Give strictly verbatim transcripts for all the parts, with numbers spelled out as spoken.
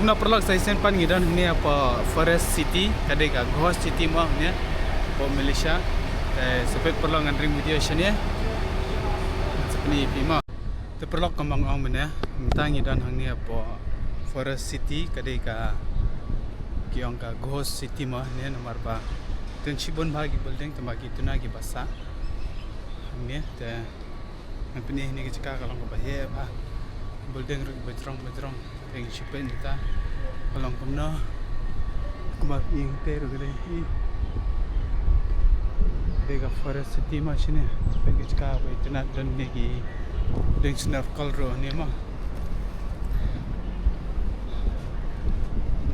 Na paralok, sa shisien pat ngi don hangne hapoh Forest City, ka dei ka ghost city mo hangne hapoh Malaysia. Te sa peit paralok, ngan ring video shane. Sa pyni ïa phi mo. Te paralok, kumba nga ong mynne, mynta ngi don hangne hapoh Forest City, ka dei ka, ki ong ka ghost city mo hangne, namar ba don shibun bha ki building, tangba ki duna kiba sah hangne. Te ngan pyni hangne ka jaka, ka long kaba heh bha. Building ruh kiba jrong ba jrong. Te ngi shu peit mynta ka long kumno. Kumba phi ïohi te ruh ka dei, i, dei ka Forest City mo shane. Peit ka jaka ba itynnad, don ne ki dang snorkel ruh ne mo.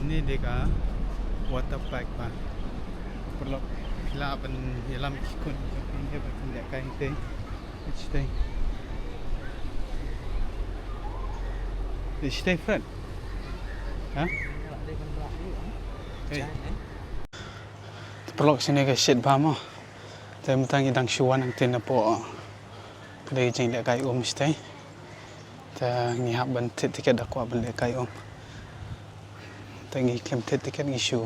Ne dei ka water park bha. Paralok, phi lah ban ïalam ki khun jong phi ne ba kin lehkai te. Stay. Stay, friend. Ha? Hey. Paralok, shane ka shet bha mo. Te mynta ngi dang shu wan hangtei napoh, ka dei ka jinglehkai um shatei. Te ngi hap ban thied tiket, da kwah ban lehkai um. Te ngi khlem thied tiket, ngi shu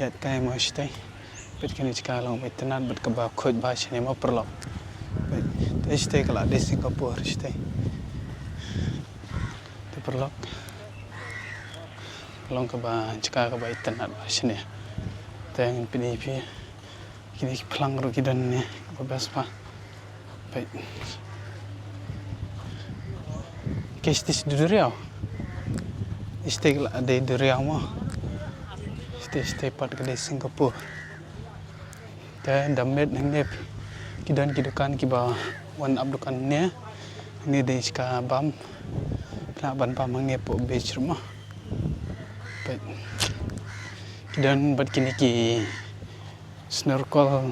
ïaid kai mo shatei. Peit kane ka jaka, long ba itynnad bad kaba khuid bha shane mo paralok. Peit, te shatei ka la dei Singapore shatei. Te paralok, long kaba jaka kaba itynnad bha shane. Te ngan pyni ïa phi, kine ki phlang ruh ki don ne, kaba best bha. Peit. Ke shatei sha duriaw. Shatei ka la dei duriaw mo. Shatei, shatei pat ka dei Singapore. Te da met hangne ki don ki dukan kiba wan ap dukan hangne. Hangne dei jaka bam. Phi lah ban bam hangne hapoh beach ruh mo. Peit. Ki don bad kine ki snorkel,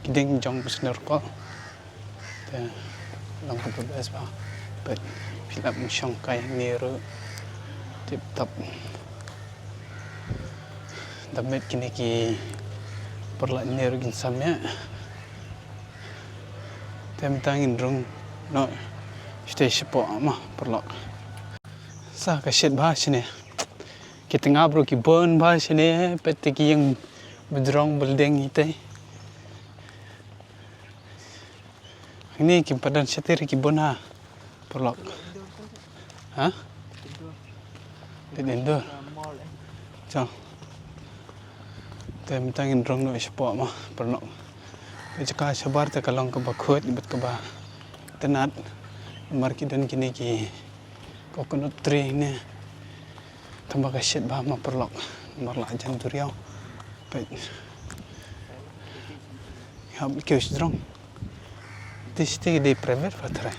ki dieng jong snorkel. Te long kaba best bha. Peit, phi lah ban shong kai hangne ruh. Tip top. Da met kine ki paralok, hangne ruh kin sam ïa. Te mynta ngin rung noh shatei shapoh mo paralok. Sa ka shet bha shane. Ki tnga ruh ki bun bha shane, peit te ki ïing ba jrong building hi te. Hangne kim pat don shatei ruh ki bun ha paralok. Ha? Peit indoor. Chong. Te mynta ngin rung noh shapoh mo paralok. Ka jaka shabar te ka long kaba khuid bad kaba itynnad. Namar ki don kine ki coconut tree ne. Tangba ka shet bha mo paralok. Namar la jan duriaw. Peit. Hap kiew shajrong. Te shatei dei private ba tharai?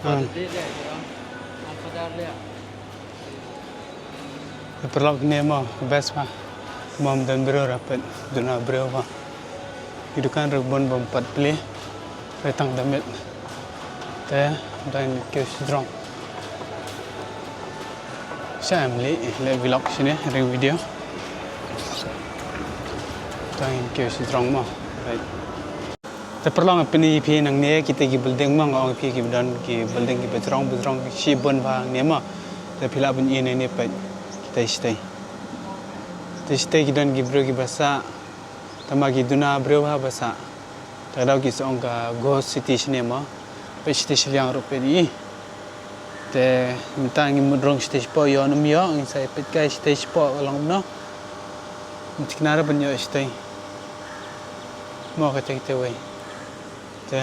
Hmm. Paralok, ne mo best bha. Mo ym don briew ruh, peit, duna briew bha. Ki dukan ruh bun bym pat plie. Re tang da met. Te dang kiew shajrong. Sa em leh, leh vlog shane, ring video. Dang kiew shajrong mo. Right. Te paralok, nga pyni ïa phi nangne kita ki building mo, nga ong ïa phi kiba don ki building kiba jrong ba jrong shibun bha hangne mo. Te phi lah ban i nangne, peit, kita shatei. Te shatei ki don ki briew kiba sah. Tangba ki duna briew bha ba sah. Te ka daw ki sa ong ka ghost city shane mo. Peit shatei shiliang ruh, peit i. Te mynta ngin mut rung shatei shapoh, ïoh ne ym ïoh, ngin sa ïa peit kai shatei shapoh ka long kumno. Ngim thikna ruh ban ïoh shatei. Mo, ka tei, ka tei wei. Te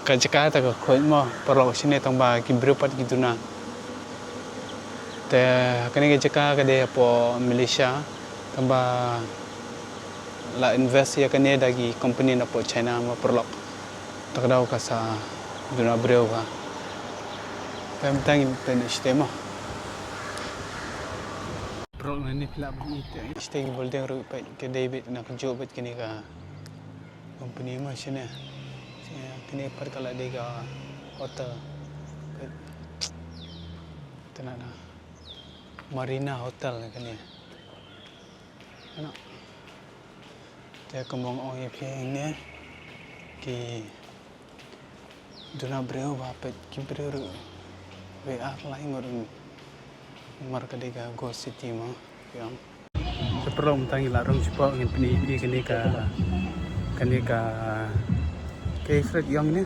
ka jaka te ka khuid mo paralok shane, tangba ki briew pat ki duna. Te kane ka jaka ka dei hapoh Malaysia, tangba la invest ïa kane da ki company napoh China mo paralok. Te ka daw ka sa duna briew bha. Te mynta ngin peit shatei mo. Paralok, nangne phi lah ban i te shatei ki building ruh, peit, ka dei beit na kajuh beit kane ka company mo shane. Kane pat ka la dei ka hotel. Peit. Te na, na Marina Hotel kane. Ano. Te kumba nga ong ïa phi hangne, ki Duna briew ba peit ki briew ruh. Wei ar lai ngur mar ka dei ka ghost city ma. Te paralok mynta ngi la rung shapoh, ngin pyni ïa phi kane ka, kane ka, kaei Fred ïong ne?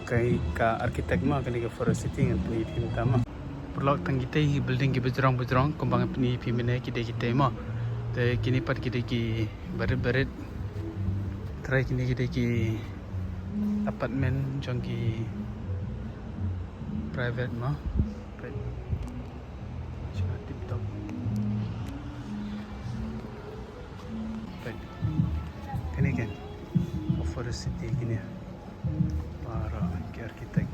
Kaei ka architect ma, kane ka Forest City ngin pyni ïa phi mynta ma. Paralok tang kitei hi building kiba jrong ba jrong kumba ngin pyni ïa phi mynne ki dei kitei ma. Te kine pat ki dei ki barit barit. Trai kine ki dei ki apartment jong ki private ma. Peit. Shna tip top. Peit. Kine kan. Forest City kine. Baroh ki architect.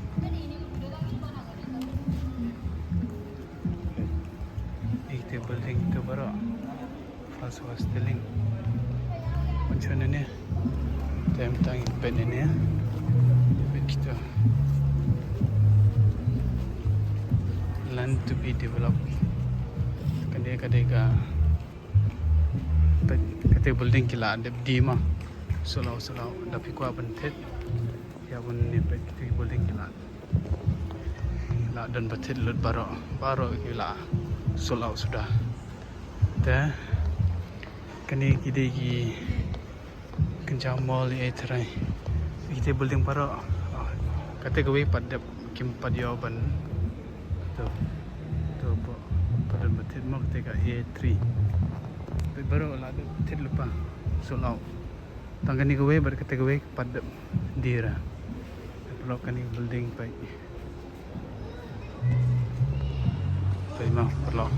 Peit. Ite building tu baroh. First was telling. Pynshong ne ne. Te mynta ngin peit ne ne. Peit kita. Land to be developed. Ka dei, ka dei ka. Peit kata building ki la dep die ma. Shu la, shu la. Da phi kwah ban thied. Ïa ban ne peit kata building ki la. La don ba thied lut baroh, baroh ki la sold out suda. Te kane ki dei ki kynja mall ïa trai. Kite building baroh. Oh, kate kawei pat dep kim pat ïoh ban. To. To pat, pat don ba thied mo kate ka A three. Peit baroh la dep thied lypa. Sold out. Tang kane kawei bad kate kawei pat dep die ra. Paralok kane building peit. Peit ma paralok.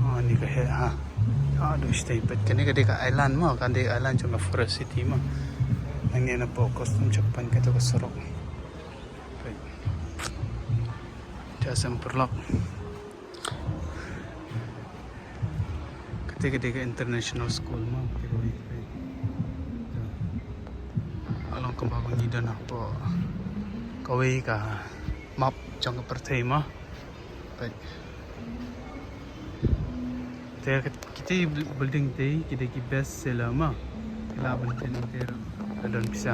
Oh, ni ka heh ha. Aduh, shatei peit kane ka dei ka island ma, ka dei island jong ka Forest City ma. Hangne na pok custom checkpoint kata ka surok. Peit. Jasa ma paralok. Kata ka dei ka international school ma, kata ka wei. Along kumba ba ngi don hapoh kawei ka map jong ka pyrthei ma. Peit. Te kata ki building te ki dei ki best seller ma. Ki lah ban pynter ka don pisa.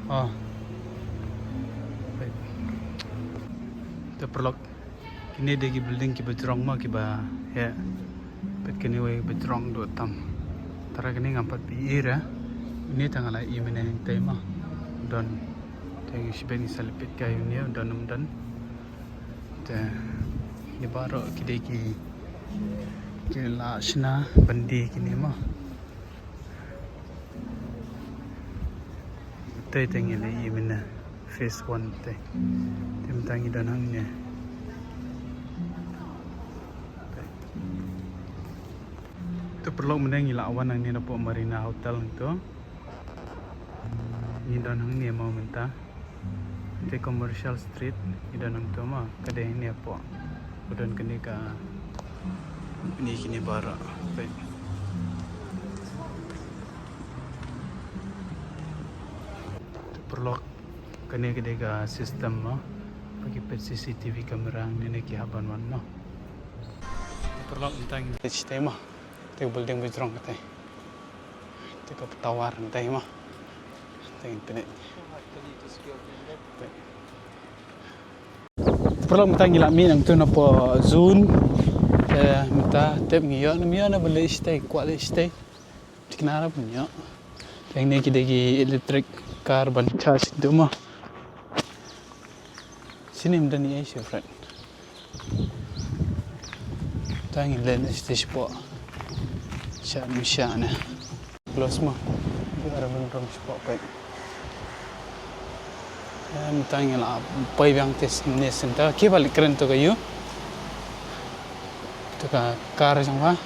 Oh. Peit. Te paralok. Kine dei ki building kiba jrong ma kiba heh. Peit kine wei ba jrong duh tam. Tara kine ngam pat phi ïohi re. Ine tang la i mene hangtei ma. Don. Te ngi shibit ngi sa leit peit kai une don um don. Te kine baroh ki dei ki, ki la shna ban die kine ma. Te te ngi la ïohi mynne phase one te. Te mynta ngi don hangne. Te paralok mynne ngi la wan hangne napoh Marina Hotel ngi to. Ngi don hangne mo mynta. Te Commercial Street, ngi don hangto ma, ka dei hangne hapoh. Ka don kane ka, kine kine baroh. Peit. Paralok, kane ka dei ka system mo. Ba ki peit C C T V camera hangne ne ki hap ban wan mo. Paralok mynta ngi leit shatei mo. Te building ba jrong katei. Te ka tower ngi dei ma. Te ngin pynleit. Te paralok mynta ngi la mih nangtu napoh zone. Te mynta tip ngi ïoh, ngi ïoh na ba leit shatei, kwah leit shatei. Thikna ra ban ïoh. Te hangne ki dei ki electric car ban charge tu ma. Sini ym don ei shuh friend. Tang ngi leit shatei shapoh. Sha ym sha ne. Close mo. Ara ban rung shapoh peit. Em tang ngi la poi biang te ne center. Ki ba leit kren to ka ïu. To ka car jong ba.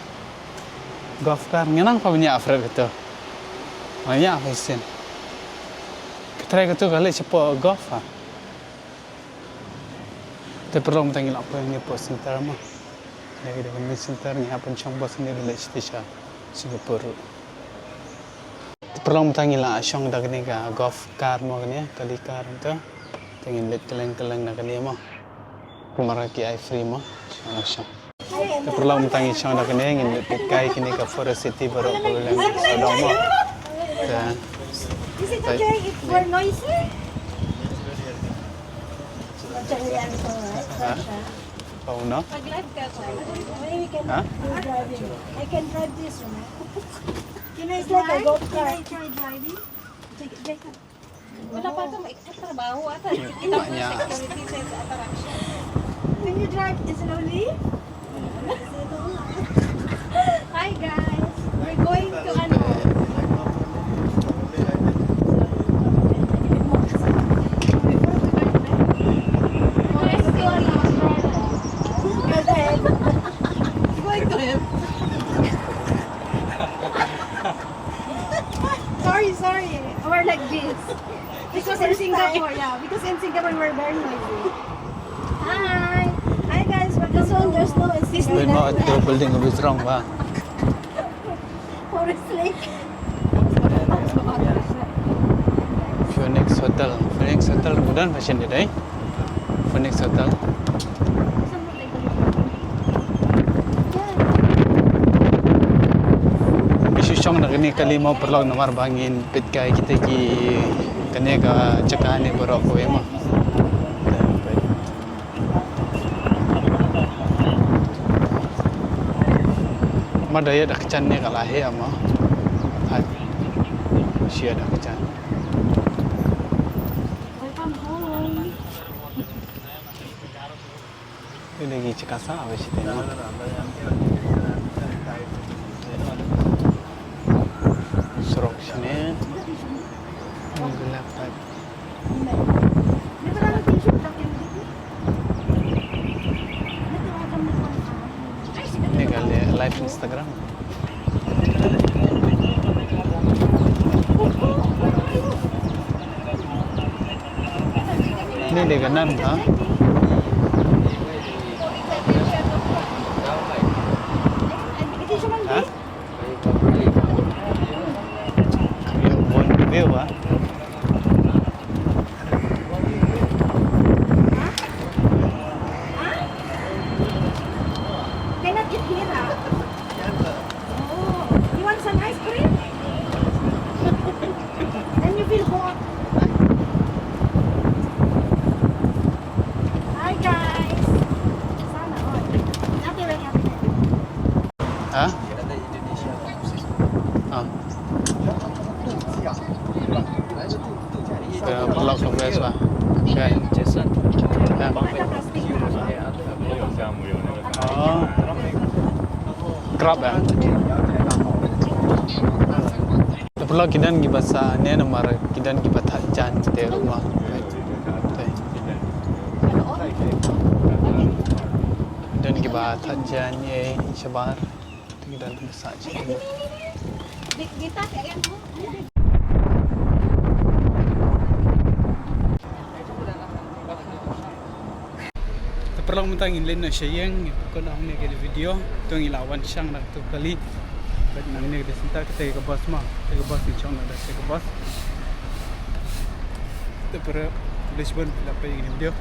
Golf car ngi nang pa bniah friend to. Bniah pa sin. Ka trai ka to ka leit shapoh golf ha. Te paralok mynta ngi la poi hangne hapoh center mo. Hangne ka dei ka main center, ngi hap ban shong bus hangne ban leit shatei sha Singapore. Te paralok mynta ngi la shong da kane ka golf car mo, kane ka kali car mynta. Te ngin leit kylleng kylleng da kane mo. Kumba ki ai free mo. Shong la shong. Te paralok mynta ngi shong da kane, ngin leit peit kai kine ka Forest City baroh kaba leng sawdong mo. Is it okay if we're noisy? Actually, I'm sorry. Huh? Oh, no? Maybe we can Huh? do driving. I can drive this one. Can I It's like a drive? Can I go-kart. Try driving? Take, take. Wala pa ka maikot trabaho ata. Kita mo niya. Security sa attraction. Can you drive slowly? Hi guys, we're going to ano. We're going to ano. Going to him. Sorry, sorry. We're like this. Because in Singapore, yeah. Because in Singapore, we're very noisy. Hi. Hi, guys. Welcome This one, to there's no assistant. Wait, no, the building is wrong, ba? Forest Lake. Phoenix Hotel. Phoenix Hotel, modern fashion today. Phoenix Hotel. Ngi shu shong na kane ka kali mo paralok namar ba ngin peit kai kita ki kane ka jaka ne baroh kawei mo. Ma da ïa da ka jan ne ka la heh mo. Hai. Shi ïa da ka jan. Welcome home. Ini lagi cekasa apa sih tadi? Surok sini. Ini gelap, Pak. Ini kali live Instagram. Ini dia kanan, ha? Ha? Ïa, one view, ha? Cannot eat here, ah? Oh, you want some ice cream? Then you feel hot. Hi, guys. Sana all. Happy, very happy. Ha? Ha. Ka paralok ka best ba. Kan. Jason. Kan. Oh. Krap, eh. Te paralok ki don kiba sah ne namar ki don kiba thad jan te ruh mo. Te. Ki don kiba thad jan ïa shabar. Te ki don kiba sah jan. Te paralok mynta ngin leit noh sha ïing, ngin pynkut noh hangne ka video. To ngi la wan shang na kato ka kali. Bad nangne ka dei synta kata ka bus ma, kata ka bus ngi shong na kata ka bus. Te paralok, khublei shibun phi la peit ïa kane ka video.